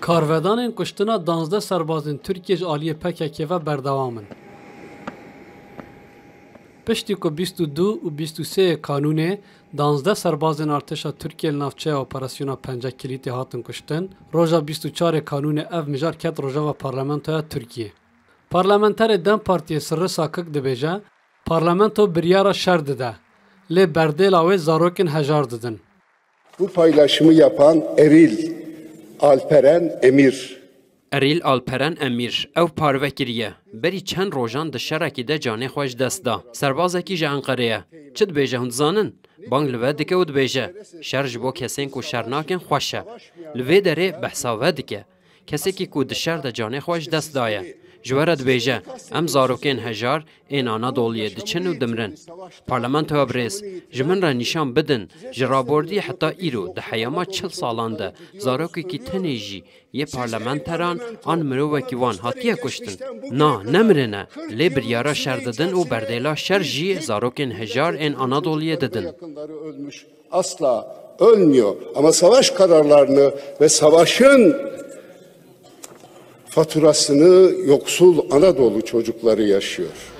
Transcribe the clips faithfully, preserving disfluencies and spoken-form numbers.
Karvedanên kuştina danzdeh serbazên Tirkiyê ji aliyê P K K ve berdewam in. Piştî ku bîst û du û bîst û sê yê Kanûnê danzdeh serbazên artêşa Tirkiyê li navçeya Operasyona Pence Kilîtê hatin kuştin, roja bîst û çar yê Kanûnê ev mijar ket rojeva Parlamentoya Tirkiyê. Parlamenterê DEM Partiyê Sirri Sakik dibêje, parlamento biryara şer dide, lê berdêla wê zarokên hejar didin. Bu paylaşımı yapan eril Alperen Emir. Erîl Alperen Emîr, ew parve kiriye. Berî çend rojan di şerekî de canê xwe ji dest da. Serbazekî ji Enqerê ye. Çi dibêje hûn dizanin? Bang li we dike û dibêje, şer ji bo kesên ku şer nakin xweş e. Li vê derê behsa we dike. Kesekî ku di şer de canê xwe ji dest daye. Ji we re dibêje, em zarokên hejar ên Anadoliyê diçin û dimrin. Parlamentoya birêz, ji min re nîşan bidin, ji rabordî heta îro di heyama çil salan de zarokekî tenê jî yê parlamenteran an mirovekî wan hatiye kuştin? Na, nemirine, lê biryara şer didin û berdêla şer jî zarokên hejar ên Anadoliyê didin. Asla ölmüyor. Ama savaş kararlarını ve savaşın faturasını yoksul Anadolu çocukları yaşıyor.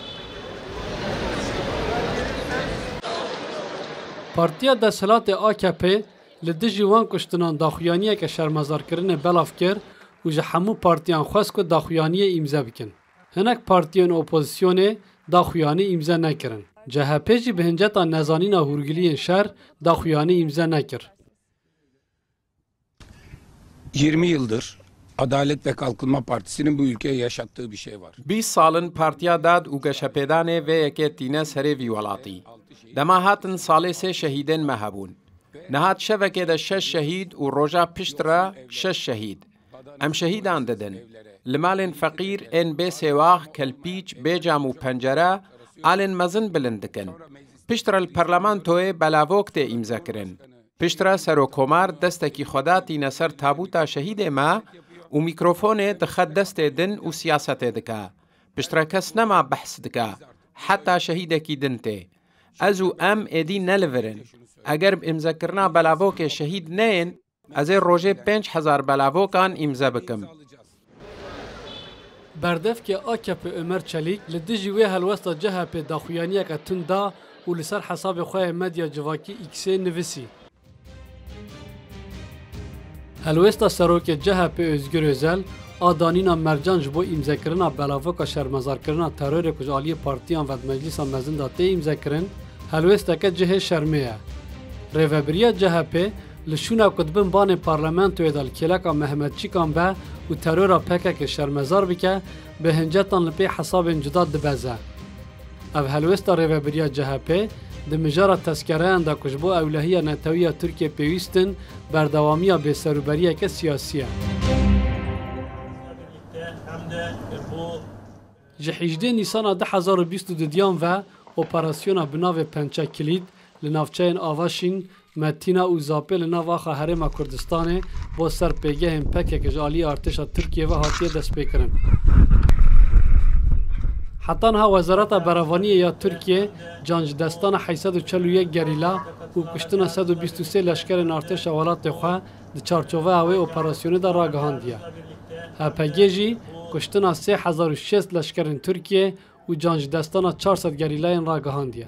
Partiya desthilatê A K P li dijî wan kuştinan daxuyaniyeke şermezarkirinê belav kir û ji hemû partiyan xwest ku daxuyaniyê îmze bikin. Hinek partiyên opozisyonê daxuyanî îmze nekirin. C H P jî bi hinceta nezanîna hûrgiliyên şer daxuyanî îmze nekir. Yirmi yıldır Adalet ve Kalkınma Partisi'nin bu ülkeye yaşattığı bir şey var. Bîst sal in Partiya Dad û Geşepêdanê vê yekê tîne serê vî welatî. Dema hatin salê sê şehîdên me hebûn. Niha di şevekê de şeş şehîd û roja pişt re şeş şehîd. Em şehîdan didin. Li malên feqîr ên bê sêwax, kelpîç, bê cam û pencere alên mezin bilind dikin. Piştre li parlamentoyê belavok tê îmzekirin. Piştre Serokkomar destekî xwe datîne ser tabûta şehîdê me û mîkrofonê dixe destê din û siyasetê dike. Piştre kes nema behs dike. Heta şehîdekî din tê. Ez û em êdî ne li vir in. Eger bi îmzekirina belavokê şehîd neyên, ez ê rojê pênc hezar belavokan îmze bikim. Berdevkê A K P Ömer Çelik li dijî wê helwesta C H P daxuyaniyeke tund da û li ser hesabê xwe yê medya civakî X'ê nivîsî, Helwesta serokê C H P Özgür Özel a danîna mercan ji bo îmzekirina belavoka şermezarkirina terorê ku ji aliyê partiyan ve di Meclîsa Mezin de tê îmzekirin, helwêsteke cihê şermê ye. Rêvebiriya C H P li şûna ku di bin banê parlamentoyê de li kêleka Mehmetçîkan be û terora P K K şermezar bike, bi hincetan li pê hesabên cuda dibeze. Ev helwêsta rêvebiriya C H P di mijara tezkereyan de ku ji bo ewlehiya netewî ya Tirkiyê pêwîst in, berdewamiya bêserûberiyeke siyasî ye. Ji hîjdê Nîsana du hezar û bîst û dudiyan ve operasyona bi navê Pençe Kilît li navçeyên Avaşîn, Metîna û Zapê li nav axa Herêma Kurdistanê bo ser pêgehên P K K ji aliyê artêşa Tirkiyê ve hatiye destpêkirin. Heta niha Wezareta Berevaniyê ya Tirkiyê can ji destana heyşt sed û çel û yek gerîla û kuştina sed û bîst û sê leşkerên artêşa welatê xwe di çarçoveya wê operasyonê de ragihandiye. H P G jî kuştina sê hezar û şêst leşkerên Tirkiyê û can ji destana çar sed gerîlayên ragihandiye.